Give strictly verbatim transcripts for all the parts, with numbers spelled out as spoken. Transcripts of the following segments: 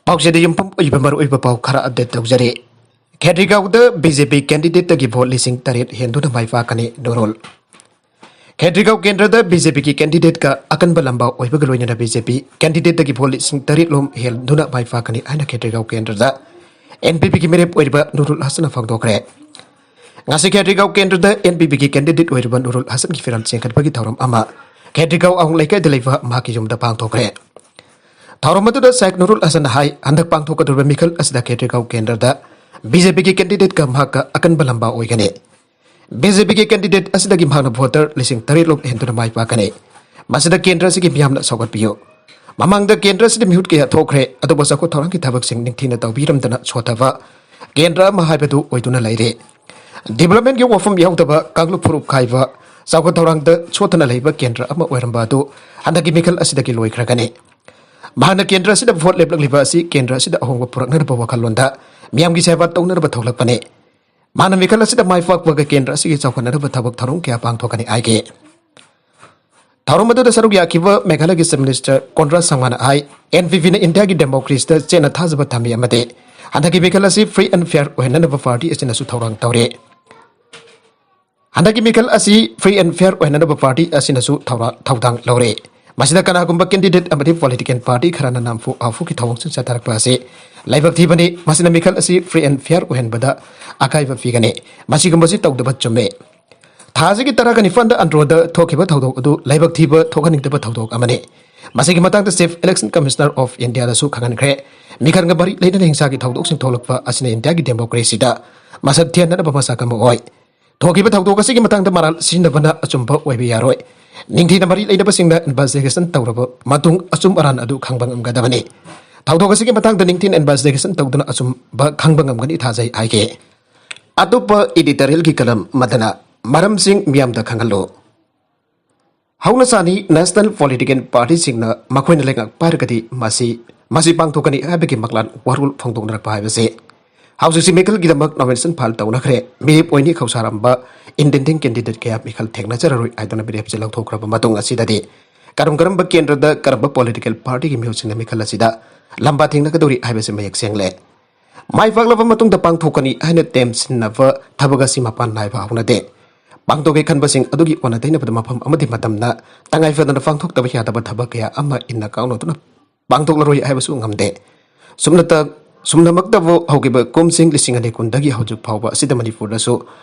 ꯄꯥꯎꯆꯦꯗ ꯌꯨꯝꯐꯝ ꯑꯣꯏꯕ ꯃꯔꯨꯑꯣꯏꯕ ꯄꯥꯎ ꯈꯔ ꯑꯞꯗꯦꯠ ꯇꯧꯖꯔꯤ꯫ ꯈꯦꯇ꯭ꯔꯤꯒꯥꯎꯗ ꯕꯤ ꯖꯦ ꯄꯤ ꯀꯦꯟꯗꯤꯗꯦꯠꯇꯒꯤ ꯚꯣꯠ ꯂꯤꯁꯤꯡ ꯇꯔꯦꯠ ꯍꯦꯟꯗꯨꯅ ꯃꯥꯏ ꯄꯥꯛꯀꯅꯤ ꯅꯨꯔꯨꯜ꯫ ꯈꯦꯇ꯭ꯔꯤꯒꯥꯎ ꯀꯦꯟꯗ꯭ꯔꯗ ꯕꯤ ꯖꯦ ꯄꯤꯒꯤ ꯀꯦꯟꯗꯤꯗꯦꯠꯀ ꯑꯀꯟꯕ ꯂꯝꯕꯥ ꯑꯣꯏꯕꯒ ꯂꯣꯏꯅꯅ ꯕꯤ ꯖꯦ ꯄꯤ ꯀꯦꯟꯗꯤꯗꯦꯠꯇꯒꯤ ꯚꯣꯠ ꯂꯤꯁꯤꯡ ꯇꯔꯦꯠ ꯂꯣꯝ ꯍꯦꯟꯗꯨꯅ ꯃꯥꯏ ꯄꯥꯛꯀꯅꯤ ꯍꯥꯏꯅ ꯈꯦꯇ꯭ꯔꯤꯒꯥꯎ ꯀꯦꯟꯗ꯭ꯔꯗ ꯑꯦꯟ ꯄꯤ ꯄꯤꯒꯤ ꯃꯤꯔꯦꯞ ꯑꯣꯏꯔꯤꯕ ꯅꯨꯔꯨꯜ ꯍꯁꯟꯅ ꯐꯣꯡꯗꯣꯛꯈ꯭ꯔꯦ꯫ ꯉꯁꯤ ꯈꯦꯇ꯭ꯔꯤꯒꯥꯎ ꯀꯦꯟꯗ꯭ꯔꯗ ꯑꯦꯟ ꯄꯤ ꯄꯤꯒꯤ ꯀꯦꯟꯗꯤꯗꯦꯠ ꯑꯣꯏꯔꯤꯕ ꯅꯨꯔꯨꯜ ꯍꯁꯟꯒꯤ ꯐꯤꯔꯥꯜ ꯆꯦꯟꯈꯠꯄꯒꯤ ꯊꯧꯔꯝ ꯑꯃ ꯈꯦꯇ꯭ꯔꯤꯒꯥꯎ ꯑꯋꯥꯡ ꯂꯩꯀꯥꯏꯗ ꯂꯩꯕ ꯃꯍꯥꯛꯀꯤ ꯌꯨꯝꯗ ꯄꯥꯡꯊꯣꯛꯈ꯭ꯔꯦ꯫ ꯊꯧꯔꯝ ꯑꯗꯨꯗ ꯁꯥꯏꯈ ꯅꯨꯔꯨꯜ ꯍꯁꯟꯅ ꯍꯥꯏ, ꯍꯟꯗꯛ ꯄꯥꯡꯊꯣꯛꯀꯗꯧꯔꯤꯕ ꯃꯤꯈꯜ ꯑꯁꯤꯗ ꯈꯦꯇ꯭ꯔꯤꯒꯥꯎ ꯀꯦꯟꯗ꯭ꯔꯗ ꯕꯤ ꯖꯦ ꯄꯤꯒꯤ ꯀꯦꯟꯗꯤꯗꯦꯠꯀ ꯃꯍꯥꯛꯀ ꯑꯀꯟꯕ ꯂꯝꯕꯥ ꯑꯣꯏꯒꯅꯤ꯫ ꯕꯤ ꯖꯦ ꯄꯤꯒꯤ ꯀꯦꯟꯗꯤꯗꯦꯠ ꯑꯁꯤꯗꯒꯤ ꯃꯍꯥꯛꯅ ꯚꯣꯇꯔ ꯂꯤꯁꯤꯡ ꯇꯔꯦꯠ ꯂꯣꯝ ꯍꯦꯟꯗꯨꯅ ꯃꯥꯏ ꯄꯥꯛꯀꯅꯤ꯫ ꯃꯁꯤꯗ ꯀꯦꯟꯗ꯭ꯔ ꯑꯁꯤꯒꯤ ꯃꯤꯌꯥꯝꯅ ꯁꯧꯒꯠꯄꯤꯌꯨ꯫ ꯃꯃꯥꯡꯗ ꯀꯦꯟꯗ꯭ꯔ ꯑꯁꯤꯗ ꯃꯤꯍꯨꯠ ꯀꯌꯥ ꯊꯣꯛꯈ꯭ꯔꯦ, ꯑꯗꯨꯕꯨ ꯆꯥꯎꯈꯠ ꯊꯧꯔꯥꯡꯒꯤ ꯊꯕꯛꯁꯤꯡ ꯅꯤꯡꯊꯤꯅ ꯇꯧꯕꯤꯔꯝꯗꯅ ꯁꯣꯠꯊꯕ ꯀꯦꯟꯗ꯭ꯔ ꯑꯃ ꯍꯥꯏꯕꯗꯨ ꯑꯣꯏꯗꯨꯅ ꯂꯩꯔꯦ꯫ ꯗꯤꯕꯂꯞꯃꯦꯟꯒꯤ ꯋꯥꯐꯝ ꯌꯥꯎꯗꯕ, ꯀꯥꯡꯂꯨꯞ ꯐꯨꯔꯨꯞ ꯈꯥꯏꯕ, ꯆꯥꯎꯈꯠ ꯊꯧꯔꯥꯡꯗ ꯁꯣꯠꯊꯅ ꯂꯩꯕ ꯀꯦꯟꯗ꯭ꯔ ꯑꯃ ꯑꯣꯏꯔꯝꯕ ꯑꯗꯨ ꯍꯟꯗꯛꯀꯤ ꯃꯤꯈꯜ ꯑꯁꯤꯗꯒꯤ ꯂꯣꯏꯈ꯭ꯔꯒꯅꯤ꯫ ꯃꯍꯥꯛꯅ ꯀꯦꯟꯗ꯭ꯔ ꯑꯁꯤꯗ ꯚꯣꯠ ꯂꯦꯞꯂꯛꯂꯤꯕ ꯑꯁꯤ ꯀꯦꯟꯗ꯭ꯔ ꯑꯁꯤꯗ ꯑꯍꯣꯡꯕ ꯄꯨꯔꯛꯅꯅꯕ ꯋꯥꯈꯜꯂꯣꯟꯗ ꯃꯤꯌꯥꯝꯒꯤ ꯁꯦꯕꯥ ꯇꯧꯅꯅꯕ ꯊꯣꯛꯂꯛꯄꯅꯤ꯫ ꯃꯍꯥꯛꯅ ꯃꯤꯈꯜ ꯑꯁꯤꯗ ꯃꯥꯏ ꯄꯥꯛꯄꯒ ꯀꯦꯟꯗ꯭ꯔ ꯑꯁꯤꯒꯤ ꯆꯥꯎꯈꯠꯅꯅꯕ ꯊꯕꯛ ꯊꯧꯔꯝ ꯀꯌꯥ ꯄꯥꯡꯊꯣꯛꯀꯅꯤ ꯍꯥꯏꯈꯤ꯫ ꯊꯧꯔꯝ ꯑꯗꯨꯗ ꯁꯔꯨꯛ ꯌꯥꯈꯤꯕ ꯃꯦꯘꯥꯂꯌꯒꯤ ꯆꯤꯐ ꯃꯤꯅꯤꯁꯇꯔ ꯀꯣꯟꯔꯥꯗ ꯁꯪꯃꯥꯅ ꯍꯥꯏ, ꯑꯦꯟ ꯄꯤ ꯄꯤꯅ ꯏꯟꯗꯤꯌꯥꯒꯤ ꯗꯦꯃꯣꯀ꯭ꯔꯦꯁꯤꯗ ꯆꯦꯠꯅ ꯊꯥꯖꯕ ꯊꯝꯃꯤ ꯑꯃꯗꯤ ꯍꯟꯗꯛꯀꯤ ꯃꯤꯈꯜ ꯑꯁꯤ ꯐ꯭ꯔꯤ ꯑꯦꯟ ꯐꯤꯌꯔ ꯑꯣꯏꯍꯟꯅꯅꯕ ꯄꯥꯔꯇꯤ ꯑꯁꯤꯅꯁꯨ ꯊꯧꯔꯥꯡ ꯇꯧꯔꯤ꯫ ꯍꯟꯗꯛꯀꯤ ꯃꯤꯈꯜ ꯑꯁꯤ ꯐ꯭ꯔꯤ ꯑꯦꯟ ꯐꯤꯌꯔ ꯑꯣꯏꯍꯟꯅꯅꯕ ꯄꯥꯔꯇꯤ ꯑꯁꯤꯅꯁꯨ ꯊꯧꯔꯥ-, ꯊꯧꯗꯥꯡ ꯂꯧꯔꯦ꯫ ꯃꯁꯤꯗ ꯀꯅꯥꯒꯨꯝꯕ ꯀꯦꯟꯗꯤꯗꯦꯠ ꯑꯃꯗꯤ ꯄꯣꯂꯤꯇꯤꯀꯦꯜ ꯄꯥꯔꯇꯤ ꯈꯔꯅ ꯅꯝꯐꯨ ꯍꯥꯐꯨꯒꯤ ꯊꯧꯑꯣꯡꯁꯤꯡ ꯆꯠꯊꯔꯛꯄ ꯑꯁꯤ ꯂꯥꯏꯕꯛ ꯊꯤꯕꯅꯤ꯫ ꯃꯁꯤꯅ ꯃꯤꯈꯜ ꯑꯁꯤ ꯐ꯭ꯔꯤ ꯑꯦꯟ ꯐꯤꯌꯔ ꯑꯣꯏꯍꯟꯕꯗ ꯑꯀꯥꯏꯕ ꯄꯤꯒꯅꯤ꯫ ꯃꯁꯤꯒꯨꯝꯕꯁꯤ ꯇꯧꯗꯕ ꯆꯨꯝꯃꯦ꯫ ꯊꯥ ꯑꯁꯤꯒꯤ ꯇꯔꯥꯒ ꯅꯤꯄꯥꯟꯗ ꯑꯟꯗ꯭ꯔꯣꯗ ꯊꯣꯛꯈꯤꯕ ꯊꯧꯗꯣꯛ ꯑꯗꯨ ꯂꯥꯏꯕꯛ ꯊꯤꯕ ꯊꯣꯛꯍꯟꯅꯤꯡꯗꯕ ꯊꯧꯗꯣꯛ ꯑꯃꯅꯤ꯫ ꯃꯁꯤꯒꯤ ꯃꯇꯥꯡꯗ ꯆꯤꯐ ꯏꯂꯦꯛꯁꯟ ꯀꯃꯤꯁꯅꯔ ꯑꯣꯐ ꯏꯟꯗꯤꯌꯥꯗꯁꯨ ꯈꯪꯍꯟꯈ꯭ꯔꯦ꯫ ꯃꯤꯈꯜꯒ ꯃꯔꯤ ꯂꯩꯅꯅ ꯍꯤꯡꯁꯥꯒꯤ ꯊꯧꯗꯣꯛꯁꯤꯡ ꯊꯣꯛꯂꯛꯄ ꯑꯁꯤꯅ ꯏꯟꯗꯤꯌꯥꯒꯤ ꯗꯦꯃꯣꯀ꯭ꯔꯦꯁꯤꯗ ꯃꯁꯛ ꯊꯤꯍꯟꯅꯅꯕ ꯃꯁꯛ ꯑꯃ ꯑꯣꯏ꯫ ꯊꯣꯛꯈꯤꯕ ꯊꯧꯗꯣꯛ ꯑꯁꯤꯒꯤ ꯃꯇꯥꯡꯗ ꯃꯔꯥꯜ ꯁꯤꯖꯤꯟꯅꯕꯅ ꯑꯆꯨꯝꯕ ꯑꯣꯏꯕ ꯌꯥꯔꯣꯏ꯫ ꯅꯤꯡꯊꯤꯅ ꯃꯔꯤ ꯂꯩꯅꯕꯁꯤꯡꯅ ꯏꯟꯚꯦꯁꯇꯤꯒꯦꯁꯟ ꯇꯧꯔꯕ ꯃꯇꯨꯡ ꯑꯆꯨꯝ ꯑꯔꯥꯟ ꯑꯗꯨ ꯈꯪꯕ ꯉꯝꯒꯗꯕꯅꯤ꯫ ꯊꯧꯗꯣꯛ ꯑꯁꯤꯒꯤ ꯃꯇꯥꯡꯗ ꯅꯤꯡꯊꯤꯅ ꯏꯟꯚꯦꯁꯇꯤꯒꯦꯁꯟ ꯇꯧꯗꯨꯅ ꯑꯆꯨꯝꯕ ꯈꯪꯕ ꯉꯝꯒꯅꯤ ꯊꯥꯖꯩ ꯍꯥꯏꯈꯤ꯫ ꯑꯇꯣꯞꯄ ꯏꯗꯤꯇꯣꯔꯤꯌꯦꯜꯒꯤ ꯀꯂꯝ ꯑꯃꯗꯅ ꯃꯔꯝꯁꯤꯡ ꯃꯤꯌꯥꯝꯗ ꯈꯪꯍꯜꯂꯨ꯫ ꯍꯧꯅ ꯁꯥꯅꯤ ꯅꯦꯁꯅꯦꯜ ꯄꯣꯂꯤꯇꯤꯀꯦꯜ ꯄꯥꯔꯇꯤꯁꯤꯡꯅ ꯃꯈꯣꯏꯅ ꯂꯩꯉꯥꯛ ꯄꯥꯏꯔꯒꯗꯤ ꯃꯁꯤ, ꯃꯁꯤ ꯄꯥꯡꯊꯣꯛꯀꯅꯤ ꯍꯥꯏꯕꯒꯤ ꯃꯛꯂꯥꯟ ꯋꯥꯔꯣꯜ ꯐꯣꯡꯗꯣꯛꯅꯔꯛꯄ ꯍꯥꯏꯕꯁꯤ꯫ ꯍꯧꯖꯤꯛꯁꯤ ꯃꯤꯈꯜꯒꯤꯗꯃꯛ ꯅꯣꯃꯤꯅꯦꯁꯟ ꯐꯥꯏꯜ ꯇꯧꯅꯈ꯭ꯔꯦ꯫ ꯃꯤꯔꯦꯞ ꯑꯣꯏꯅꯤ ꯈꯧꯁꯥꯔꯝꯕ ꯏꯟꯗꯤꯄꯦꯟꯗꯦꯟ ꯀꯦꯟꯗꯤꯗꯦꯠ ꯀꯌꯥ ꯃꯤꯈꯜ ꯊꯦꯡꯅꯖꯔꯔꯣꯏ ꯍꯥꯏꯗꯨꯅ ꯃꯤꯔꯦꯞꯁꯦ ꯂꯧꯊꯣꯛꯈ꯭ꯔꯕ ꯃꯇꯨꯡ ꯑꯁꯤꯗꯗꯤ ꯀꯔꯝ ꯀꯔꯝꯕ ꯀꯦꯟꯗ꯭ꯔꯗ ꯀꯔꯝꯕ ꯄꯣꯂꯤꯇꯤꯀꯦꯜ ꯄꯥꯔꯇꯤꯒꯤ ꯃꯤꯍꯨꯠꯁꯤꯡꯅ ꯃꯤꯈꯜ ꯑꯁꯤꯗ ꯂꯝꯕꯥ ꯊꯦꯡꯅꯒꯗꯧꯔꯤ ꯍꯥꯏꯕꯁꯤ ꯃꯌꯦꯛ ꯁꯦꯡꯂꯦ꯫ ꯃꯥꯏ ꯄꯥꯛꯂꯕ ꯃꯇꯨꯡꯗ ꯄꯥꯡꯊꯣꯛꯀꯅꯤ ꯍꯥꯏꯅ ꯇꯦꯝꯁꯤꯟꯅꯕ ꯊꯕꯛ ꯑꯁꯤ ꯃꯄꯥꯟ ꯅꯥꯏꯕ ꯍꯧꯅꯗꯦ꯫ ꯄꯥꯡꯊꯣꯛꯀꯦ ꯈꯟꯕꯁꯤꯡ ꯑꯗꯨꯒꯤ ꯑꯣꯟꯅ ꯇꯩꯅꯕꯗ ꯃꯐꯝ ꯑꯃꯗꯤ ꯃꯇꯝꯅ ꯇꯉꯥꯏ ꯐꯗꯅ ꯄꯥꯡꯊꯣꯛꯇꯕ ꯌꯥꯗꯕ ꯊꯕꯛ ꯀꯌꯥ ꯑꯃ ꯏꯟꯅ ꯀꯥꯎꯅꯗꯨꯅ ꯄꯥꯡꯊꯣꯛꯂꯔꯣꯏ ꯍꯥꯏꯕꯁꯨ ꯉꯝꯗꯦ꯫ ꯁꯨꯝꯅꯇ ꯁꯨꯝꯅꯃꯛꯇꯕꯨ ꯍꯧꯈꯤꯕ ꯀꯨꯝꯁꯤꯡ ꯂꯤꯁꯤꯡ ꯑꯅꯤ ꯀꯨꯟꯗꯒꯤ ꯍꯧꯖꯤꯛ ꯐꯥꯎꯕ ꯑꯁꯤꯗ ꯃꯅꯤꯄꯨꯔꯗꯁꯨ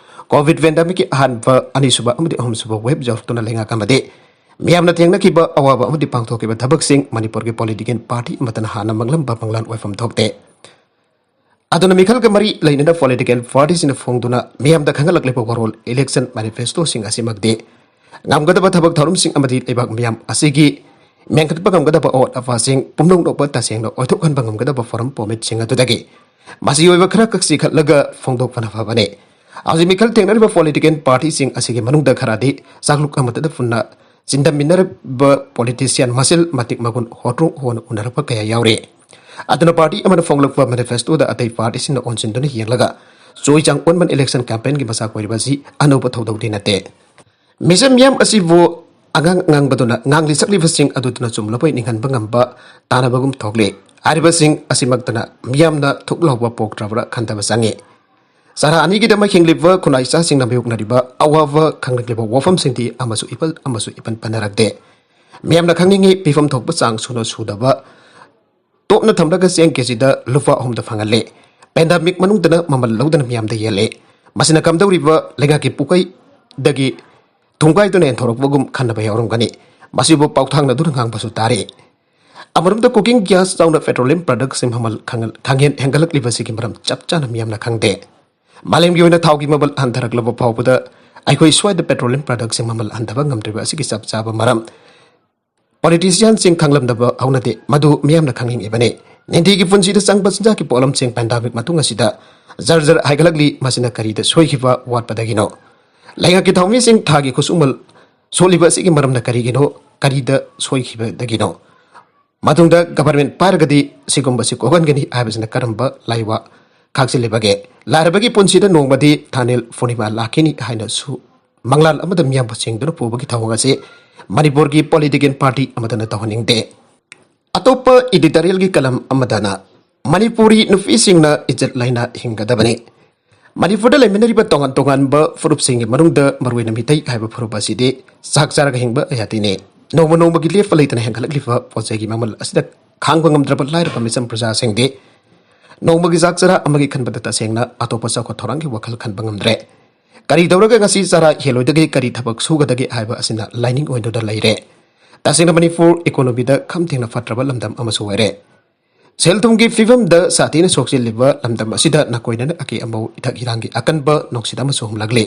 ꯀꯣꯚꯤꯗ ꯄꯦꯟꯗꯦꯃꯤꯛꯀꯤ ꯑꯍꯥꯟꯕ, ꯑꯅꯤꯁꯨꯕ ꯑꯃꯗꯤ ꯑꯍꯨꯝꯁꯨꯕ ꯋꯦꯕ ꯌꯧꯔꯛꯇꯨꯅ ꯂꯩꯉꯥꯛ ꯑꯃꯗꯤ ꯃꯤꯌꯥꯝꯅ ꯊꯦꯡꯅꯈꯤꯕ ꯑꯋꯥꯕ ꯑꯃꯗꯤ ꯄꯥꯡꯊꯣꯛꯈꯤꯕ ꯊꯕꯛꯁꯤꯡ ꯃꯅꯤꯄꯨꯔꯒꯤ ꯄꯣꯂꯤꯇꯤꯀꯦꯜ ꯄꯥꯔꯇꯤ ꯑꯃꯠꯇꯅ ꯍꯥꯟꯅ ꯃꯪꯂꯝꯕ ꯃꯪꯂꯥꯟ ꯑꯣꯏꯐꯝ ꯊꯣꯛꯇꯦ꯫ ꯑꯗꯨꯅ ꯃꯤꯈꯜꯒ ꯃꯔꯤ ꯂꯩꯅꯅ ꯄꯣꯂꯤꯇꯤꯀꯦꯜ ꯄꯥꯔꯇꯤꯁꯤꯡꯅ ꯐꯣꯡꯗꯨꯅ ꯃꯤꯌꯥꯝꯗ ꯈꯪꯍꯜꯂꯛꯂꯤꯕ ꯋꯥꯔꯣꯜ ꯏꯂꯦꯛꯁꯟ ꯃꯦꯅꯤꯐꯦꯁꯇꯣꯁꯤꯡ ꯑꯁꯤꯃꯛꯇꯤ ꯉꯝꯒꯗꯕ ꯊꯕꯛ ꯊꯧꯔꯝꯁꯤꯡ ꯑꯃꯗꯤ ꯂꯩꯕꯥꯛ ꯃꯤꯌꯥꯝ ꯑꯁꯤꯒꯤ ꯃꯦꯟꯈꯠꯄ ꯉꯝꯒꯗꯕ ꯑꯋꯥꯠ ꯑꯄꯥꯁꯤꯡ ꯄꯨꯝꯅꯣꯛ ꯅꯣꯛꯄ ꯇꯁꯦꯡꯅ ꯑꯣꯏꯊꯣꯛꯍꯟꯕ ꯉꯝꯒꯗꯕ ꯐꯣꯔꯝ ꯄꯣꯃꯤꯠꯁꯤꯡ ꯑꯗꯨꯗꯒꯤ ꯃꯁꯤ ꯑꯣꯏꯕ ꯈꯔ ꯈꯛ ꯆꯤꯈꯠꯂꯒ ꯐꯣꯡꯗꯣꯛꯄꯅ ꯐꯕꯅꯤ꯫ ꯍꯧꯖꯤꯛ ꯃꯤꯈꯜ ꯊꯦꯡꯅꯔꯤꯕ ꯄꯣꯂꯤꯇꯤꯀꯦꯜ ꯄꯥꯔꯇꯤꯁꯤꯡ ꯑꯁꯤꯒꯤ ꯃꯅꯨꯡꯗ ꯈꯔꯗꯤ ꯆꯥꯛꯂꯨꯛ ꯑꯃꯠꯇꯗ ꯄꯨꯟꯅ ꯆꯤꯟꯗꯝꯃꯤꯟꯅꯔꯤꯕ ꯄꯣꯂꯤꯇꯤꯁꯤꯌꯥꯟ ꯃꯁꯦꯜ ꯃꯇꯤꯛ ꯃꯒꯨꯟ ꯍꯣꯠꯇ꯭ꯔꯣ ꯍꯣꯟꯅ ꯎꯅꯔꯛꯄ ꯀꯌꯥ ꯌꯥꯎꯔꯤ꯫ ꯑꯗꯨꯅ ꯄꯥꯔꯇꯤ ꯑꯃꯅ ꯐꯣꯡꯂꯛꯄ ꯃꯦꯅꯤꯐꯦꯁꯇꯣꯗ ꯑꯇꯩ ꯄꯥꯔꯇꯤꯁꯤꯡꯅ ꯑꯣꯟꯁꯤꯟꯗꯨꯅ ꯌꯦꯡꯂꯒ ꯆꯣꯏ ꯆꯥꯡ ꯑꯣꯟꯕꯅ ꯏꯂꯦꯛꯁꯟ ꯀꯦꯝꯄꯦꯟꯒꯤ ꯃꯆꯥꯛ ꯑꯣꯏꯔꯤꯕ ꯑꯁꯤ ꯑꯅꯧꯕ ꯊꯧꯗꯧꯗꯤ ꯅꯠꯇꯦ꯫ ꯃꯤꯆꯝ ꯃꯤꯌꯥꯝ ꯑꯁꯤꯕꯨ ꯑꯉꯥꯡ ꯑꯉꯥꯡꯕꯗꯨꯅ ꯉꯥꯡꯂꯤ ꯁꯛꯂꯤꯕꯁꯤꯡ ꯑꯗꯨꯗꯨꯅ ꯆꯨꯝꯂꯕꯣꯏ ꯅꯤꯡꯍꯟꯕ ꯉꯝꯕ ꯇꯥꯟꯅꯕꯒꯨꯝ ꯊꯣꯛꯂꯤ꯫ ꯍꯥꯏꯔꯤꯕꯁꯤꯡ ꯑꯁꯤꯃꯛꯇꯅ ꯃꯤꯌꯥꯝꯅ ꯊꯨꯛ ꯂꯥꯎꯕ ꯄꯣꯛꯇ꯭ꯔꯕ꯭ꯔꯥ ꯈꯟꯊꯕ ꯆꯪꯏ꯫ ꯆꯔꯥ ꯑꯅꯤꯒꯤꯗꯃꯛ ꯍꯤꯡꯂꯤꯕ ꯈꯨꯟꯅꯥꯏ ꯏꯆꯥꯁꯤꯡꯅ ꯃꯥꯌꯣꯛꯅꯔꯤꯕ ꯑꯋꯥꯕ ꯈꯪꯂꯛꯂꯤꯕ ꯋꯥꯐꯝꯁꯤꯡꯗꯤ ꯑꯃꯁꯨ ꯏꯄꯜ ꯑꯃꯁꯨ ꯏꯄꯟ ꯄꯟꯅꯔꯛꯇꯦ꯫ ꯃꯤꯌꯥꯝꯅ ꯈꯪꯅꯤꯡꯉꯤ ꯐꯤꯐꯝ ꯊꯣꯛꯄ ꯆꯥꯡ ꯁꯨꯅ ꯁꯨꯗꯕ ꯇꯣꯞꯅ ꯊꯝꯂꯒ ꯆꯦꯡ ꯀꯦꯖꯤꯗ ꯂꯨꯄꯥ ꯑꯍꯨꯝꯗ ꯐꯪꯍꯜꯂꯦ꯫ ꯄꯦꯟꯗꯦꯃꯤꯛ ꯃꯅꯨꯡꯗꯅ ꯃꯃꯜ ꯂꯧꯗꯅ ꯃꯤꯌꯥꯝꯗ ꯌꯦꯜꯂꯦ꯫ ꯃꯁꯤꯅ ꯀꯝꯗꯧꯔꯤꯕ ꯂꯩꯉꯥꯛꯀꯤ ꯄꯨꯀꯩꯗꯒꯤ ꯊꯨꯡꯒꯥꯏꯗꯨꯅ ꯌꯦꯟꯊꯣꯔꯛꯄꯒꯨꯝ ꯈꯟꯅꯕ ꯌꯥꯎꯔꯝꯒꯅꯤ꯫ ꯃꯁꯤꯕꯨ ꯄꯥꯎꯊꯥꯡꯅꯗꯨꯅ ꯉꯥꯡꯕꯁꯨ ꯇꯥꯔꯤ꯫ ꯑꯃꯔꯣꯝꯗ cooking gas ꯌꯥꯎꯅ petroleum productꯁꯤꯡ ꯃꯃꯜ ꯈꯪꯍꯦꯟ ꯍꯦꯟꯒꯠꯂꯛꯂꯤꯕꯁꯤꯒꯤ ꯃꯔꯝ ꯆꯞ ꯆꯥꯅ ꯃꯤꯌꯥꯝꯅ ꯈꯪꯗꯦ꯫ ꯃꯥꯂꯦꯝꯒꯤ ꯑꯣꯏꯅ ꯊꯥꯎꯒꯤ ꯃꯃꯜ ꯍꯟꯊꯔꯛꯂꯕ ꯐꯥꯎꯕꯗ ꯑꯩꯈꯣꯏ ꯁ꯭ꯋꯥꯏꯗ petroleum productꯁꯤꯡ ꯃꯃꯜ ꯍꯟꯊꯕ ꯉꯝꯗ꯭ꯔꯤꯕ ꯑꯁꯤꯒꯤ ꯆꯞ ꯆꯥꯕ ꯃꯔꯝ ꯄꯣꯂꯤꯇꯤꯁꯤꯌꯥꯟꯁꯤꯡ ꯈꯪꯂꯝꯗꯕ ꯍꯧꯅꯗꯦ꯫ ꯃꯗꯨ ꯃꯤꯌꯥꯝꯅ ꯈꯪꯅꯤꯡꯉꯤꯕꯅꯤ꯫ ꯅꯤꯡꯇꯤꯒꯤ ꯄꯨꯟꯁꯤꯗ ꯆꯪꯕ ꯆꯤꯟꯖꯥꯛꯀꯤ ꯄꯣꯠꯂꯝꯁꯤꯡ ꯄꯦꯟꯗꯦꯃꯤꯛ ꯃꯇꯨꯡ ꯑꯁꯤꯗ ꯖꯔ ꯖꯔ ꯍꯥꯏꯒꯠꯂꯛꯂꯤ꯫ ꯃꯁꯤꯅ ꯀꯔꯤꯗ ꯁꯣꯏꯈꯤꯕ ꯋꯥꯠꯄꯗꯒꯤꯅꯣ? ꯂꯩꯉꯥꯛꯀꯤ ꯊꯧꯃꯤꯁꯤꯡ ꯊꯥꯒꯤ ꯈꯨꯠꯁꯨꯃꯜ ꯁꯣꯠꯂꯤꯕ ꯑꯁꯤꯒꯤ ꯃꯔꯝꯅ ꯀꯔꯤꯒꯤꯅꯣ? ꯀꯔꯤꯗ ꯁꯣꯏꯈꯤꯕꯗꯒꯤꯅꯣ? ꯃꯇꯨꯡꯗ ꯒꯚꯔꯟꯃꯦꯟ ꯄꯥꯏꯔꯒꯗꯤ ꯁꯤꯒꯨꯝꯕꯁꯤ ꯀꯣꯛꯍꯟꯒꯅꯤ ꯍꯥꯏꯕꯁꯤꯅ ꯀꯔꯝꯕ ꯂꯥꯏꯋꯥ ꯈꯥꯛꯆꯤꯜꯂꯤꯕꯒꯦ? ꯂꯥꯏꯔꯕꯒꯤ ꯄꯨꯟꯁꯤꯗ ꯅꯣꯡꯃꯗꯤ ꯊꯥꯅꯤꯜ ꯄꯨꯔꯅꯤꯃꯥ ꯂꯥꯛꯈꯤꯅꯤ ꯍꯥꯏꯅꯁꯨ ꯃꯪꯂꯥꯟ ꯑꯃꯗ ꯃꯤꯌꯥꯝꯕꯨ ꯆꯤꯡꯗꯨꯅ ꯄꯨꯕꯒꯤ ꯊꯧꯑꯣꯡ ꯑꯁꯤ ꯃꯅꯤꯄꯨꯔꯒꯤ political party ꯑꯃꯠꯇꯅ ꯇꯧꯍꯟꯅꯤꯡꯗꯦ꯫ ꯑꯇꯣꯞꯄ editorialꯒꯤ column ꯑꯃꯗꯅ ꯃꯅꯤꯄꯨꯔꯤ ꯅꯨꯄꯤꯁꯤꯡꯅ ꯏꯖꯠ ꯂꯩꯅ ꯍꯤꯡꯒꯗꯕꯅꯤ꯫ ꯃꯅꯤꯄꯨꯔꯗ ꯂꯩꯃꯤꯟꯅꯔꯤꯕ ꯇꯣꯉꯥꯟ ꯇꯣꯉꯥꯟꯕ ꯐꯨꯔꯨꯞꯁꯤꯡꯒꯤ ꯃꯅꯨꯡꯗ ꯃꯔꯨꯑꯣꯏꯅ ꯃꯤꯇꯩ ꯍꯥꯏꯕ ꯐꯨꯔꯨꯞ ꯑꯁꯤꯗꯤ ꯆꯥꯛ ꯆꯥꯔꯒ ꯍꯤꯡꯕ ꯖꯥꯇꯤꯅꯤ꯫ ꯅꯣꯡꯃ ꯅꯣꯡꯃꯒꯤ ꯂꯦꯞꯄ ꯂꯩꯇꯅ ꯍꯦꯟꯒꯠꯂꯛꯂꯤꯕ ꯄꯣꯠ ꯆꯩꯒꯤ ꯃꯃꯜ ꯑꯁꯤꯗ ꯈꯥꯡꯕ ꯉꯝꯗ꯭ꯔꯕ ꯂꯥꯏꯔꯕ ꯃꯤꯆꯝ ꯄ꯭ꯔꯖꯥꯁꯤꯡꯗꯤ ꯅꯣꯡꯃꯒꯤ ꯆꯥꯛ ꯆꯔꯥ ꯑꯃꯒꯤ ꯈꯟꯕꯗ ꯇꯁꯦꯡꯅ ꯑꯇꯣꯞꯄ ꯆꯥꯎꯈꯠ ꯊꯧꯔꯥꯡꯒꯤ ꯋꯥꯈꯜ ꯈꯟꯕ ꯉꯝꯗ꯭ꯔꯦ꯫ ꯀꯔꯤ ꯇꯧꯔꯒ ꯉꯁꯤ ꯆꯔꯥ ꯍꯦꯜꯂꯣꯏꯗꯒꯦ, ꯀꯔꯤ ꯊꯕꯛ ꯁꯨꯒꯗꯒꯦ ꯍꯥꯏꯕ ꯑꯁꯤꯅ ꯂꯥꯏꯅꯤꯡ ꯑꯣꯏꯗꯨꯅ ꯂꯩꯔꯦ꯫ ꯇꯁꯦꯡꯅ ꯃꯅꯤꯄꯨꯔ economyꯗ ꯈꯝ ꯊꯦꯡꯅ ꯐꯠꯇ꯭ꯔꯕ ꯂꯝꯗꯝ ꯑꯃꯁꯨ ꯑꯣꯏꯔꯦ꯫ ꯁꯦꯜ ꯊꯨꯝꯒꯤ ꯐꯤꯕꯝꯗ ꯁꯥꯊꯤꯅ ꯁꯣꯛꯆꯤꯜꯂꯤꯕ ꯂꯝꯗꯝ ꯑꯁꯤꯗ ꯅꯥꯀꯣꯏꯅꯅ ꯑꯀꯦ ꯑꯃꯧ, ꯏꯊꯛ ꯏꯔꯥꯡꯒꯤ ꯑꯀꯟꯕ ꯅꯨꯡꯁꯤꯠ ꯑꯃꯁꯨ ꯍꯨꯝꯂꯛꯂꯤ꯫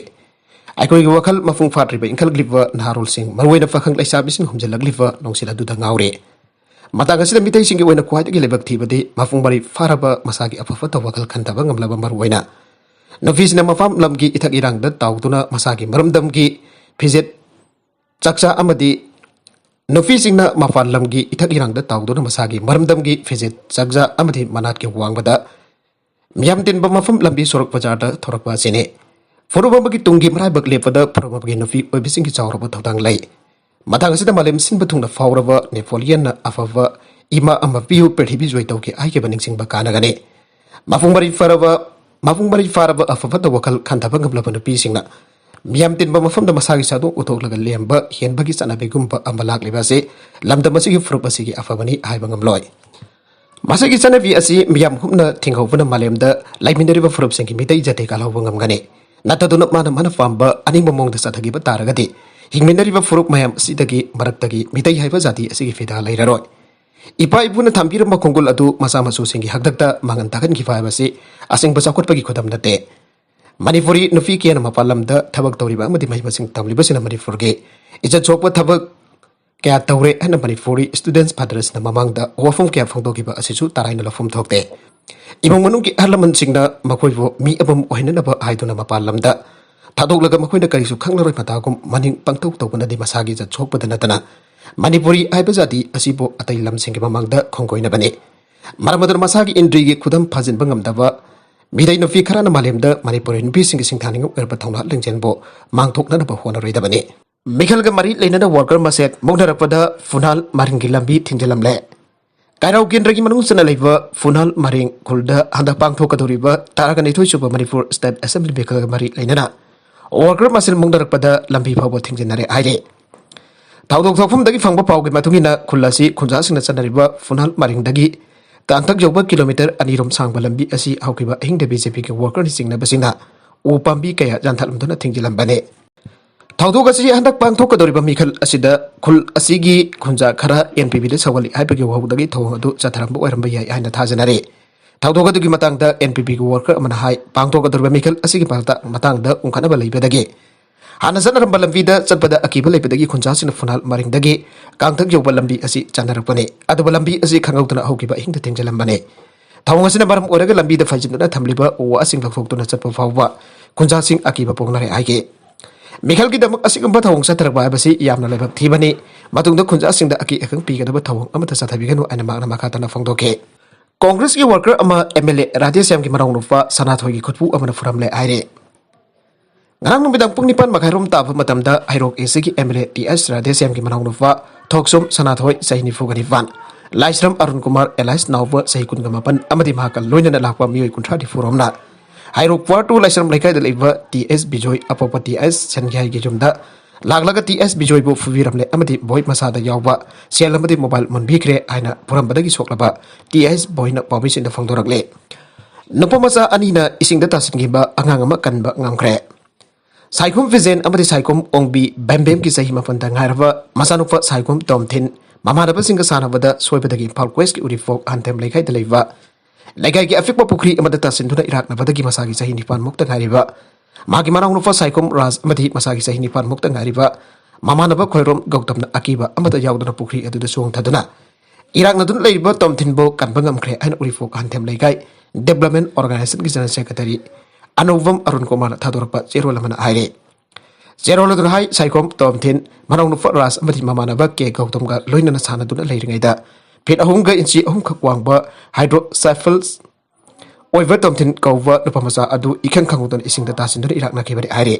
ꯑꯩꯈꯣꯏꯒꯤ ꯋꯥꯈꯜ ꯃꯄꯨꯡ ꯐꯥꯗ꯭ꯔꯤꯕ ꯏꯟꯈꯠꯂꯛꯂꯤꯕ ꯅꯍꯥꯔꯣꯜꯁꯤꯡ, ꯃꯔꯨꯑꯣꯏꯅ ꯄꯥꯈꯪ ꯂꯩꯁꯥꯕꯤꯁꯤꯡ ꯍꯨꯝꯖꯤꯜꯂꯛꯂꯤꯕ ꯅꯨꯡꯁꯤꯠ ꯑꯗꯨꯗ ꯉꯥꯎꯔꯦ꯫ ꯃꯇꯥꯡ ꯑꯁꯤꯗ ꯃꯤꯇꯩꯁꯤꯡꯒꯤ ꯑꯣꯏꯅ ꯈ꯭ꯋꯥꯏꯗꯒꯤ ꯂꯥꯏꯕꯛ ꯊꯤꯕꯗꯤ ꯃꯄꯨꯡ ꯃꯔꯩ ꯐꯥꯔꯕ ꯃꯁꯥꯒꯤ ꯑꯐ ꯐꯠꯇ ꯋꯥꯈꯜ ꯈꯟꯊꯕ ꯉꯝꯂꯕ, ꯃꯔꯨꯑꯣꯏꯅ ꯅꯨꯄꯤꯁꯤꯡꯅ ꯃꯄꯥꯝ ꯂꯝꯒꯤ ꯏꯊꯛ ꯏꯔꯥꯡꯗ ꯇꯥꯎꯗꯨꯅ ꯃꯁꯥꯒꯤ ꯃꯔꯝꯗꯝꯒꯤ ꯐꯤꯖꯦꯠ ꯆꯥꯛꯆꯥ ꯑꯃꯗꯤ ꯅꯨꯄꯤꯁꯤꯡꯅ ꯃꯄꯥꯟ ꯂꯝꯒꯤ ꯏꯊꯛ ꯏꯔꯥꯡꯗ ꯇꯥꯎꯗꯨꯅ ꯃꯁꯥꯒꯤ ꯃꯔꯝꯗꯝꯒꯤ ꯐꯤꯖꯦꯠ ꯆꯥꯛꯆꯥ ꯑꯃꯗꯤ ꯃꯅꯥꯠꯀꯤ ꯋꯥꯡꯃꯗ ꯃꯤꯌꯥꯝ ꯇꯤꯟꯕ ꯃꯐꯝ ꯂꯝꯕꯤ ꯁꯣꯔꯣꯛ ꯕꯖꯥꯔꯗ ꯊꯣꯔꯛꯄ ꯑꯁꯤꯅꯤ꯫ ꯐꯨꯔꯨꯞ ꯑꯃꯒꯤ ꯇꯨꯡꯒꯤ ꯃꯔꯥꯏꯕꯛ ꯂꯦꯞꯄꯗ ꯐꯨꯔꯨꯞ ꯑꯃꯒꯤ ꯅꯨꯄꯤ ꯑꯣꯏꯕꯤꯁꯤꯡꯒꯤ ꯆꯥꯎꯔꯕ ꯊꯧꯗꯥꯡ ꯂꯩ꯫ ꯃꯇꯥꯡ ꯑꯁꯤꯗ ꯃꯥꯂꯦꯝ ꯁꯤꯟꯕ ꯊꯨꯡꯅ ꯐꯥꯎꯔꯕ ꯅꯦꯄꯣꯂꯤꯌꯟꯅ ꯑꯐꯕ ꯏꯃꯥ ꯑꯃ ꯄꯤꯌꯨ, ꯄ꯭ꯔꯤꯊꯤꯕꯤ ꯖꯣꯏ ꯇꯧꯒꯦ ꯍꯥꯏꯈꯤꯕ ꯅꯤꯡꯁꯤꯡꯕ ꯀꯥꯟꯅꯒꯅꯤ꯫ ꯃꯄꯨꯡ ꯃꯔꯩ ꯐꯥꯔꯕ, ꯃꯄꯨꯡ ꯃꯔꯩ ꯐꯥꯔꯕ ꯑꯐ ꯐꯠꯇ ꯋꯥꯈꯜ ꯈꯟꯊꯕ ꯉꯝꯂꯕ ꯅꯨꯄꯤꯁꯤꯡꯅ ꯃꯤꯌꯥꯝ ꯇꯤꯟꯕ ꯃꯐꯝꯗ ꯃꯁꯥꯒꯤ ꯁꯛꯇꯣꯛ ꯎꯠꯊꯣꯛꯂꯒ ꯂꯦꯝꯕ ꯍꯦꯟꯕꯒꯤ ꯆꯠꯅꯕꯤꯒꯨꯝꯕ ꯑꯃ ꯂꯥꯛꯂꯤꯕ ꯑꯁꯤ ꯂꯝꯗꯝ ꯑꯁꯤꯒꯤ ꯐꯨꯔꯨꯞ ꯑꯁꯤꯒꯤ ꯑꯐꯕꯅꯤ ꯍꯥꯏꯕ ꯉꯝꯂꯣꯏ꯫ ꯃꯁꯤꯒꯤ ꯆꯠꯅꯕꯤ ꯑꯁꯤ ꯃꯤꯌꯥꯝ ꯍꯨꯞꯅ ꯊꯤꯡꯍꯧꯕꯅ ꯃꯥꯂꯦꯝꯗ ꯂꯩꯃꯤꯟꯅꯔꯤꯕ ꯐꯨꯔꯨꯞꯁꯤꯡꯒꯤ ꯃꯤꯇꯩ ꯖꯥꯇꯤ ꯀꯜꯍꯧꯕ ꯉꯝꯒꯅꯤ꯫ ꯅꯠꯇꯗꯨꯅ ꯃꯥꯅ ꯃꯥꯅ ꯄꯥꯝꯕ ꯑꯅꯤꯡꯕ ꯃꯑꯣꯡꯗ ꯆꯠꯊꯈꯤꯕ ꯇꯥꯔꯒꯗꯤ ꯍꯤꯡꯃꯤꯟꯅꯔꯤꯕ ꯐꯨꯔꯨꯞ ꯃꯌꯥꯝ ꯑꯁꯤꯗꯒꯤ ꯃꯔꯛꯇꯒꯤ ꯃꯤꯇꯩ ꯍꯥꯏꯕ ꯖꯥꯇꯤ ꯑꯁꯤꯒꯤ ꯐꯤꯗꯥ ꯂꯩꯔꯔꯣꯏ꯫ ꯏꯄꯥ ꯏꯄꯨꯅ ꯊꯝꯕꯤꯔꯝꯕ ꯈꯣꯡꯒꯨꯜ ꯑꯗꯨ ꯃꯆꯥ ꯃꯁꯨꯁꯤꯡꯒꯤ ꯍꯥꯛꯇꯛꯇ ꯃꯥꯡꯍꯟ ꯇꯥꯛꯍꯟꯈꯤꯕ ꯍꯥꯏꯕꯁꯤ ꯑꯁꯦꯡꯕ ꯆꯥꯎꯈꯠꯄꯒꯤ ꯈꯨꯗꯝ ꯅꯠꯇꯦ꯫ ꯃꯅꯤꯄꯨꯔꯤ ꯅꯨꯄꯤ ꯀꯌꯥꯅ ꯃꯄꯥꯟ ꯂꯝꯗ ꯊꯕꯛ ꯇꯧꯔꯤꯕ ꯑꯃꯗꯤ ꯃꯍꯩ ꯃꯁꯤꯡ ꯇꯝꯂꯤꯕꯁꯤꯡꯅ ꯃꯅꯤꯄꯨꯔꯒꯤ ꯏꯖꯠ ꯁꯣꯛꯄ ꯊꯕꯛ ꯀꯌꯥ ꯇꯧꯔꯦ ꯍꯥꯏꯅ ꯃꯅꯤꯄꯨꯔꯤ Students Federation ꯃꯃꯥꯡꯗ ꯋꯥꯐꯝ ꯀꯌꯥ ꯐꯣꯡꯗꯣꯛꯈꯤꯕ ꯑꯁꯤꯁꯨ ꯇꯔꯥꯏꯅ ꯂꯧꯐꯝ ꯊꯣꯛꯇꯦ꯫ ꯏꯃꯨꯡ ꯃꯅꯨꯡꯒꯤ ꯑꯍꯜ ꯂꯃꯟꯁꯤꯡꯅ ꯃꯈꯣꯏꯕꯨ ꯃꯤ ꯑꯃꯃꯝ ꯑꯣꯏꯍꯟꯅꯅꯕ ꯍꯥꯏꯗꯨꯅ ꯃꯄꯥꯟ ꯂꯝꯗ ꯊꯥꯗꯣꯛꯂꯒ ꯃꯈꯣꯏꯅ ꯀꯔꯤꯁꯨ ꯈꯪꯂꯔꯣꯏ ꯃꯇꯥꯒꯨꯝ ꯃꯅꯤꯡ ꯄꯪꯊꯧ ꯇꯧꯕꯅꯗꯤ ꯃꯁꯥꯒꯤ ꯏꯖꯠ ꯁꯣꯛꯄꯗ ꯅꯠꯇꯅ ꯃꯅꯤꯄꯨꯔꯤ ꯍꯥꯏꯕ ꯖꯥꯇꯤ ꯑꯁꯤꯕꯨ ꯑꯇꯩ ꯂꯝꯁꯤꯡꯒꯤ ꯃꯃꯥꯡꯗ ꯈꯣꯡꯒꯣꯏꯅꯕꯅꯤ꯫ ꯃꯔꯝ ꯑꯗꯨꯅ ꯃꯁꯥꯒꯤ ꯏꯟꯗ꯭ꯔꯤꯒꯤ ꯈꯨꯗꯝ ꯐꯥꯖꯤꯟꯕ ꯉꯝꯗꯕ ꯃꯤꯇꯩ ꯅꯨꯄꯤ ꯈꯔꯅ ꯃꯥꯂꯦꯝꯗ ꯃꯅꯤꯄꯨꯔꯤ ꯅꯨꯄꯤꯁꯤꯡꯒꯤ ꯁꯤꯡꯊꯥꯅꯤꯡꯉꯥꯏ ꯑꯣꯏꯔꯕ ꯊꯧꯅꯥ ꯂꯤꯡꯖꯦꯜꯕꯨ ꯃꯥꯡꯊꯣꯛꯅꯅꯕ ꯍꯣꯠꯅꯔꯣꯏꯗꯕꯅꯤ꯫ ꯃꯤꯈꯜꯒ ꯃꯔꯤ ꯂꯩꯅꯅ ꯋꯥꯔꯀꯔ ꯃꯁꯦꯟ ꯃꯨꯛꯅꯔꯛꯄꯗ ꯐꯨꯅꯥꯜ ꯃꯔꯤꯡꯒꯤ ꯂꯝꯕꯤ ꯊꯤꯡꯖꯤꯜꯂꯝꯂꯦ꯫ ꯀꯥꯏꯔꯥꯎ ꯀꯦꯟꯗ꯭ꯔꯒꯤ ꯃꯅꯨꯡ ꯆꯟꯅ ꯂꯩꯕ ꯐꯨꯅꯥꯜ ꯃꯔꯤꯡ ꯈꯨꯜꯗ ꯍꯟꯗꯛ ꯄꯥꯡꯊꯣꯛꯀꯗꯧꯔꯤꯕ ꯇꯔꯥꯒ ꯅꯤꯊꯣꯏ ꯁꯨꯕ ꯃꯅꯤꯄꯨꯔ ꯁ꯭ꯇꯦꯠ ꯑꯦꯁꯦꯝꯕ꯭ꯂꯤ ꯃꯤꯈꯜꯒ ꯃꯔꯤ ꯂꯩꯅꯅ ꯋꯥꯔꯀꯔ ꯃꯁꯦꯟ ꯃꯨꯛꯅꯔꯛꯄꯗ ꯂꯝꯕꯤ ꯐꯥꯎꯕ ꯊꯤꯡꯖꯤꯟꯅꯔꯦ ꯍꯥꯏꯔꯤ꯫ ꯊꯧꯗꯣꯛ ꯊꯣꯛꯐꯝꯗꯒꯤ ꯐꯪꯕ ꯄꯥꯎꯒꯤ ꯃꯇꯨꯡ ꯏꯟꯅ ꯈꯨꯜ ꯑꯁꯤ ꯈꯨꯟꯖꯥꯁꯤꯡꯅ ꯆꯠꯅꯔꯤꯕ ꯐꯨꯅꯥꯜ ꯃꯔꯤꯡꯗꯒꯤ ꯀꯥꯡꯊꯛ ꯌꯧꯕ ꯀꯤꯂꯣꯃꯤꯇꯔ ꯑꯅꯤ ꯔꯣꯝ ꯁꯥꯡꯕ ꯂꯝꯕꯤ ꯑꯁꯤ ꯍꯧꯈꯤꯕ ꯑꯍꯤꯡꯗ ꯕꯤ ꯖꯦ ꯄꯤꯒꯤ ꯋꯥꯔꯀꯔꯅ ꯆꯤꯡꯅꯕꯁꯤꯡꯅ ꯎ ꯄꯥꯝꯕꯤ ꯀꯌꯥ ꯌꯥꯟꯊꯠꯂꯝꯗꯨꯅ ꯊꯤꯡꯖꯤꯜꯂꯝꯕꯅꯤ꯫ ꯊꯧꯗꯣꯛ ꯑꯁꯤ ꯍꯟꯗꯛ ꯄꯥꯡꯊꯣꯛꯀꯗꯧꯔꯤꯕ ꯃꯤꯈꯜ ꯑꯁꯤꯗ ꯈꯨꯜ ꯑꯁꯤꯒꯤ ꯈꯨꯟꯖꯥ ꯈꯔ ꯑꯦꯟ ꯄꯤ ꯕꯤꯗ ꯁꯧꯒꯠꯂꯤ ꯍꯥꯏꯕꯒꯤ ꯋꯥꯍꯧꯗꯒꯤ ꯊꯧꯑꯣꯡ ꯑꯗꯨ ꯆꯠꯊꯔꯝꯕ ꯑꯣꯏꯔꯝꯕ ꯌꯥꯏ ꯍꯥꯏꯅ ꯊꯥꯖꯅꯔꯤ꯫ ꯊꯧꯗꯣꯛ ꯑꯗꯨꯒꯤ ꯃꯇꯥꯡꯗ ꯑꯦꯟ ꯄꯤ ꯕꯤꯒꯤ ꯋꯥꯔꯀꯔ ꯑꯃꯅ ꯍꯥꯏ, ꯄꯥꯡꯊꯣꯛꯀꯗꯧꯔꯤꯕ ꯃꯤꯈꯜ ꯑꯁꯤꯒꯤ ꯃꯇꯥꯡꯗ ꯎꯪꯈꯠꯅꯕ ꯂꯩꯕꯗꯒꯤ ꯍꯥꯟꯅ ꯆꯠꯅꯔꯝꯕ ꯂꯝꯕꯤꯗ ꯆꯠꯄꯗ ꯑꯀꯤꯕ ꯂꯩꯕꯗꯒꯤ ꯈꯨꯟꯖꯥꯁꯤꯡꯅ ꯐꯨꯅꯥꯜ ꯃꯔꯤꯡꯗꯒꯤ ꯀꯥꯡꯊꯛ ꯌꯧꯕ ꯂꯝꯕꯤ ꯑꯁꯤ ꯆꯠꯅꯔꯛꯄꯅꯤ꯫ ꯑꯗꯨꯕꯨ ꯂꯝꯕꯤ ꯑꯁꯤ ꯈꯪꯍꯧꯗꯅ ꯍꯧꯈꯤꯕ ꯑꯍꯤꯡꯗ ꯊꯤꯡꯖꯤꯜꯂꯝꯕꯅꯤ꯫ ꯊꯧꯑꯣꯡ ꯑꯁꯤꯅ ꯃꯔꯝ ꯑꯣꯏꯔꯒ ꯂꯝꯕꯤꯗ ꯐꯩꯖꯤꯟꯗꯨꯅ ꯊꯝꯂꯤꯕ ꯎ ꯋꯥꯁꯤꯡ ꯂꯧꯊꯣꯛꯇꯨꯅ ꯆꯠꯄ ꯐꯥꯎꯕ ꯈꯨꯟꯖꯥꯁꯤꯡ ꯑꯀꯤꯕ ꯄꯣꯛꯅꯔꯦ ꯍꯥꯏꯈꯤ꯫ ꯃꯤꯈꯜꯒꯤꯗꯃꯛ ꯑꯁꯤꯒꯨꯝꯕ ꯊꯧꯑꯣꯡ ꯆꯠꯊꯔꯛꯄ ꯍꯥꯏꯕꯁꯤ ꯌꯥꯝꯅ ꯂꯥꯏꯕꯛ ꯊꯤꯕꯅꯤ꯫ ꯃꯇꯨꯡꯗ ꯈꯨꯟꯖꯥꯁꯤꯡꯗ ꯑꯀꯤ ꯑꯈꯪ ꯄꯤꯒꯗꯕ ꯊꯧꯑꯣꯡ ꯑꯃꯠꯇ ꯆꯠꯊꯕꯤꯒꯅꯨ ꯍꯥꯏꯅ ꯃꯍꯥꯛꯅ ꯃꯈꯥ ꯇꯥꯅ ꯐꯣꯡꯗꯣꯛꯈꯤ꯫ ꯀꯣꯡꯒ꯭ꯔꯦꯁꯀꯤ ꯋꯥꯔꯀꯔ ꯑꯃ ꯑꯦꯝ ꯑꯦꯜ ꯑꯦ ꯔꯥꯙꯦꯁ꯭ꯌꯥꯝꯒꯤ ꯃꯅꯥꯎꯅꯨꯄꯥ ꯁꯅꯥꯊꯣꯏꯒꯤ ꯈꯨꯠꯄꯨ ꯑꯃꯅ ꯐꯨꯔꯝꯂꯦ ꯍꯥꯏꯔꯤ꯫ ꯉꯔꯥꯡ ꯅꯨꯃꯤꯗꯥꯡ ꯄꯨꯡ ꯅꯤꯄꯥꯟ ꯃꯈꯥꯏꯔꯣꯝ ꯇꯥꯕ ꯃꯇꯝꯗ ꯍꯩꯔꯣꯛ ꯑꯦꯁ ꯁꯤꯒꯤ M L A T H ꯔꯥꯙꯦꯁ꯭ꯌꯥꯝꯒꯤ ꯃꯅꯥꯎꯅꯨꯄꯥ ꯊꯣꯛꯆꯣꯝ ꯁꯅꯥꯊꯣꯏ, ꯆꯍꯤ ꯅꯤꯐꯨꯒ ꯅꯤꯄꯥꯟ, ꯂꯥꯏꯁ꯭ꯔꯝ ꯑꯔꯨꯟ ꯀꯨꯃꯥꯔ ꯑꯦꯂꯥꯏꯁ ꯅꯥꯎꯕ, ꯆꯍꯤ ꯀꯨꯟꯒ ꯃꯥꯄꯟ, ꯑꯃꯗꯤ ꯃꯍꯥꯛꯀ ꯂꯣꯏꯅꯅ ꯂꯥꯛꯄ ꯃꯤꯑꯣꯏ ꯀꯨꯟꯊ꯭ꯔꯥ ꯅꯤꯐꯨꯔꯣꯝꯅ ꯍꯩꯔꯣꯛ ꯋꯥꯔ ꯇꯨ ꯂꯥꯏꯁ꯭ꯔꯝ ꯂꯩꯀꯥꯏꯗ ꯂꯩꯕ T H Bijoy, ꯑꯄꯣꯛꯄ T H ꯁꯦꯟꯒ꯭ꯌꯥꯏꯒꯤ ꯌꯨꯝꯗ ꯂꯥꯛꯂꯒ ꯇꯤ ꯑꯩꯆ ꯕꯤꯖꯣꯏꯕꯨ ꯐꯨꯕꯤꯔꯝꯂꯦ ꯑꯃꯗꯤ ꯕꯣꯏ ꯃꯁꯥꯗ ꯌꯥꯎꯕ ꯁꯦꯜ ꯑꯃꯗꯤ ꯃꯣꯕꯥꯏꯜ ꯃꯨꯟꯕꯤꯈ꯭ꯔꯦ ꯍꯥꯏꯅ ꯐꯨꯔꯝꯕꯗꯒꯤ ꯁꯣꯛꯂꯕ ꯇꯤ ꯑꯩꯆ ꯕꯣꯏꯅ ꯄꯥꯎꯃꯤꯁꯤꯡꯗ ꯐꯣꯡꯗꯣꯔꯛꯂꯦ꯫ ꯅꯨꯄꯥ ꯃꯆꯥ ꯑꯅꯤꯅ ꯏꯁꯤꯡꯗ ꯇꯥꯁꯤꯟꯈꯤꯕ ꯑꯉꯥꯡ ꯑꯃ ꯀꯟꯕ ꯉꯝꯈ꯭ꯔꯦ꯫ ꯁꯥꯏꯈꯣꯝ ꯕꯤꯖꯦꯟ ꯑꯃꯗꯤ ꯁꯥꯏꯈꯣꯝ ꯑꯣꯡꯕꯤ ꯕꯦꯝꯕꯦꯝꯒꯤ ꯆꯍꯤ ꯃꯥꯄꯟꯗ ꯉꯥꯏꯔꯕ ꯃꯆꯥꯅꯨꯄꯥ ꯁꯥꯏꯈꯣꯝ ꯇꯣꯝꯊꯤꯟ ꯃꯃꯥꯟꯅꯕꯁꯤꯡꯒ ꯁꯥꯟꯅꯕꯗ ꯁꯣꯏꯕꯗꯒꯤ ꯏꯝꯐꯥꯜ ꯋꯦꯁꯀꯤ ꯎꯔꯤꯄꯣꯛ ꯍꯟꯊꯦꯝ ꯂꯩꯀꯥꯏꯗ ꯂꯩꯕ ꯂꯩꯀꯥꯏꯒꯤ ꯑꯄꯤꯛꯄ ꯄꯨꯈ꯭ꯔꯤ ꯑꯃꯗ ꯇꯥꯁꯤꯟꯗꯨꯅ ꯏꯔꯥꯛꯅꯕꯗꯒꯤ ꯃꯁꯥꯒꯤ ꯆꯍꯤ ꯅꯤꯄꯥꯟ ꯃꯨꯛꯇ ꯉꯥꯏꯔꯤꯕ ꯃꯥꯒꯤ ꯃꯅꯥꯎꯅꯨꯄꯥ ꯁꯥꯏꯈꯣꯝ ꯔꯥꯖ ꯑꯃꯗꯤ ꯃꯁꯥꯒꯤ ꯆꯍꯤ ꯅꯤꯄꯥꯟ ꯃꯨꯛꯇ ꯉꯥꯏꯔꯤꯕ ꯃꯃꯥꯟꯅꯕ ꯈꯣꯏꯔꯣꯝ ꯒꯧꯇꯝꯅ ꯑꯀꯤꯕ ꯑꯃꯠꯇ ꯌꯥꯎꯗꯅ ꯄꯨꯈ꯭ꯔꯤ ꯑꯗꯨꯗ ꯆꯣꯡꯊꯗꯨꯅ ꯏꯔꯥꯛꯅꯗꯨꯅ ꯂꯩꯔꯤꯕ ꯇꯣꯝꯊꯤꯟꯕꯨ ꯀꯟꯕ ꯉꯝꯈ꯭ꯔꯦ ꯍꯥꯏꯅ ꯎꯔꯤꯄꯣꯛ ꯍꯟꯊꯦꯝ ꯂꯩꯀꯥꯏ ꯗꯦꯕꯂꯞꯃꯦꯟ ꯑꯣꯔꯒꯅꯥꯏꯖꯦꯁꯟꯒꯤ ꯖꯦꯅꯔꯦꯜ ꯁꯦꯀ꯭ꯔꯦꯇꯔꯤ ꯑꯅꯧꯕꯝ ꯑꯔꯨꯟ ꯀꯨꯃꯥꯔꯅ ꯊꯥꯗꯣꯔꯛꯄ ꯆꯦꯔꯣꯜ ꯑꯃꯅ ꯍꯥꯏꯔꯤ꯫ ꯆꯦꯔꯣꯜ ꯑꯗꯨꯅ ꯍꯥꯏ, ꯁꯥꯏꯈꯣꯝ ꯇꯣꯝꯊꯤꯟ ꯃꯅꯥꯎꯅꯨꯄꯥ ꯔꯥꯖ ꯑꯃꯗꯤ ꯃꯃꯥꯟꯅꯕ ꯀꯦ ꯒꯧꯇꯝꯒ ꯂꯣꯏꯅꯅ ꯁꯥꯟꯅꯗꯨꯅ ꯂꯩꯔꯤꯉꯩꯗ ꯐꯤꯠ ꯑꯍꯨꯝꯒ ꯏꯟꯆꯤ ꯑꯍꯨꯝꯈꯛ ꯋꯥꯡꯕ ꯍꯥꯏꯗ꯭ꯔꯣꯁꯦꯐꯂꯁ ꯑꯣꯏꯕ ꯇꯣꯝꯊꯤꯟ ꯀꯧꯕ ꯅꯨꯄꯥ ꯃꯆꯥ ꯑꯗꯨ ꯏꯈꯪ ꯈꯪꯍꯧꯗꯅ ꯏꯁꯤꯡꯗ ꯇꯥꯁꯤꯟꯗꯨꯅ ꯏꯔꯥꯛꯅꯈꯤꯕꯅꯤ ꯍꯥꯏꯔꯤ꯫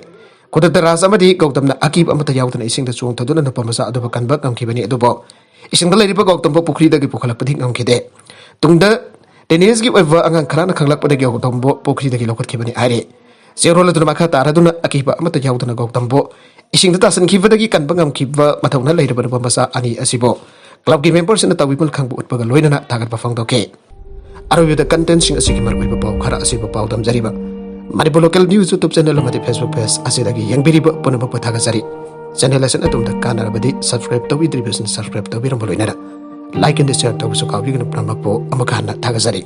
ꯈꯨꯗꯛꯇ ꯔꯥꯖ ꯑꯃꯗꯤ ꯒꯧꯇꯝꯅ ꯑꯀꯤꯕ ꯑꯃꯠꯇ ꯌꯥꯎꯗꯅ ꯏꯁꯤꯡꯗ ꯆꯣꯡꯊꯗꯨꯅ ꯅꯨꯄꯥ ꯃꯆꯥ ꯑꯗꯨꯕꯨ ꯀꯟꯕ ꯉꯝꯈꯤꯕꯅꯤ꯫ ꯑꯗꯨꯕꯨ ꯏꯁꯤꯡꯗ ꯂꯩꯔꯤꯕ ꯒꯧꯇꯝꯕꯨ ꯄꯨꯈ꯭ꯔꯤꯗꯒꯤ ꯄꯨꯈꯠꯂꯛꯄꯗꯤ ꯉꯝꯈꯤꯗꯦ꯫ ꯇꯨꯡꯗ ꯗꯦꯅꯤꯁꯀꯤ ꯑꯣꯏꯕ ꯑꯉꯥꯡ ꯈꯔꯅ ꯈꯪꯂꯛꯄꯗꯒꯤ ꯒꯧꯇꯝꯕꯨ ꯄꯨꯈ꯭ꯔꯤꯗꯒꯤ ꯂꯧꯈꯠꯈꯤꯕꯅꯤ ꯍꯥꯏꯔꯤ꯫ ꯆꯦꯔꯣꯜ ꯑꯗꯨꯅ ꯃꯈꯥ ꯇꯥꯔꯗꯨꯅ ꯑꯀꯤꯕ ꯑꯃꯠꯇ ꯌꯥꯎꯗꯅ ꯒꯧꯇꯝꯕꯨ ꯏꯁꯤꯡꯗ ꯇꯥꯁꯤꯟꯈꯤꯕꯗꯒꯤ ꯀꯟꯕ ꯉꯝꯈꯤꯕ ꯃꯊꯧꯅꯥ ꯂꯩꯔꯕ ꯅꯨꯄꯥ ꯃꯆꯥ ꯑꯅꯤ ꯑꯁꯤꯕꯨ ꯀ꯭ꯂꯕꯀꯤ ꯃꯦꯝꯕꯔꯁꯤꯡꯅ ꯇꯧꯕꯤꯃꯜ ꯈꯪꯕ ꯎꯠꯄꯒ ꯂꯣꯏꯅꯅ ꯊꯥꯒꯠꯄ ꯐꯣꯡꯗꯣꯛꯈꯤ꯫ ꯑꯔꯣꯏꯕꯗ ꯀꯟꯇꯦꯟꯁꯤꯡ ꯑꯁꯤꯒꯤ ꯃꯔꯨꯑꯣꯏꯕ ꯄꯥꯎ ꯈꯔ ꯑꯁꯤꯕꯨ ꯄꯥꯎꯗꯝꯖꯔꯤꯕ Manipur local news YouTube channel ꯑꯃꯗꯤ ꯐꯦꯁꯕꯨꯛ ꯄꯦꯖ ꯑꯁꯤꯗꯒꯤ ꯌꯦꯡꯕꯤꯔꯤꯕ ꯄꯨꯝꯅꯃꯛꯄꯨ ꯊꯥꯒꯠꯆꯔꯤ꯫ ꯆꯦꯅꯦꯜ ꯑꯁꯤꯅ ꯑꯗꯣꯝꯗ ꯀꯥꯟꯅꯔꯕꯗꯤ ꯁꯕꯁꯀ꯭ꯔꯥꯏꯕ ꯇꯧꯕꯤꯗ꯭ꯔꯤꯕꯁꯤꯡ ꯁꯕꯁꯀ꯭ꯔꯥꯏꯕ ꯇꯧꯕꯤꯔꯝꯕ ꯂꯣꯏꯅꯅ ꯂꯥꯏꯛ ꯑꯦꯟ ꯁꯤꯌꯔ ꯇꯧꯕꯁꯨ ꯀꯥꯎꯕꯤꯒꯅꯨ꯫ ꯄꯨꯝꯅꯃꯛꯄꯨ ꯑꯃꯨꯛ ꯍꯟꯅ ꯊꯥꯒꯠꯆꯔꯤ꯫